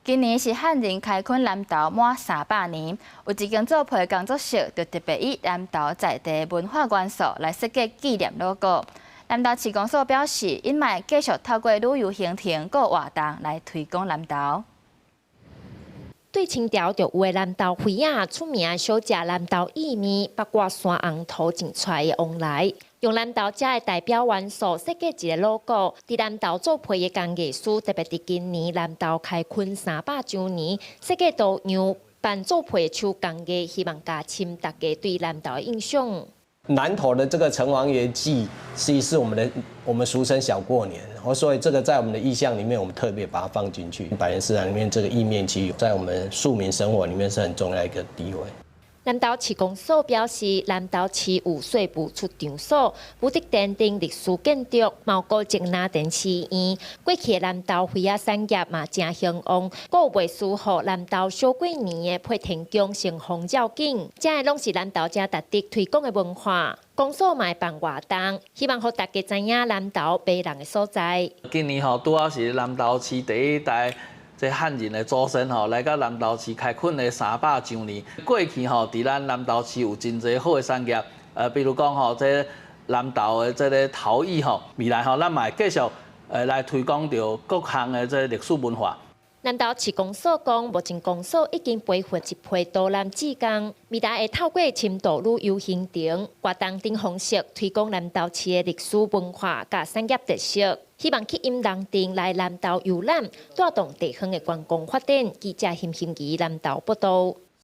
今年是漢人開墾南投滿300年，有一間做皮工作室就特別以南投在地文化元素來設計紀念 logo。南投市公所表示，𪜶嘛會繼續透過旅遊行程佮活動來推廣南投。對清朝就有的南投花仔出名小食南投意麵，包括山紅桃種出來的旺來，用南投遮的代表元素設計一個 logo。佇南投做皮的工藝師，特別佇今年南投開墾300週年，設計圖樣扮做皮手工藝，希望加深大家對南投的印象。南投的這個城隍爺祭，其實是我們俗稱小過年，所以這個在我們的意象裡面，我們特別把它放進去。百年市場裡面，這個意麵其實在我們庶民生活裡面是很重要一個地位。南投市公所表示，南投市有稅務出場所、武德殿等歷史建築，嘛有古蹟拿田寺院。過去的南投花仔產業嘛誠興旺，閣有袂輸予南投小過年的配天宮乘風醃景，這個攏是南投誠值得推廣的文化。公所嘛會辦活動，希望予大家知影南投迷人的所在。今年吼拄好是南投市第一代這漢人的祖先吼來到南投市開墾的300週年。過去吼，佇咱南投市有真濟好的產業，比如講吼，這南投的這个陶藝吼，未來吼，咱嘛會繼續來推廣著各項的這歷史文化。南投市公所講，目前公所已經培訓一批導覽志工，未來會透過深度旅遊行程、活動等方式推廣南投市的歷史文化佮產業特色，希望吸引人陣來南投遊覽，帶動地方的觀光發展。記者邢興儀南投報導。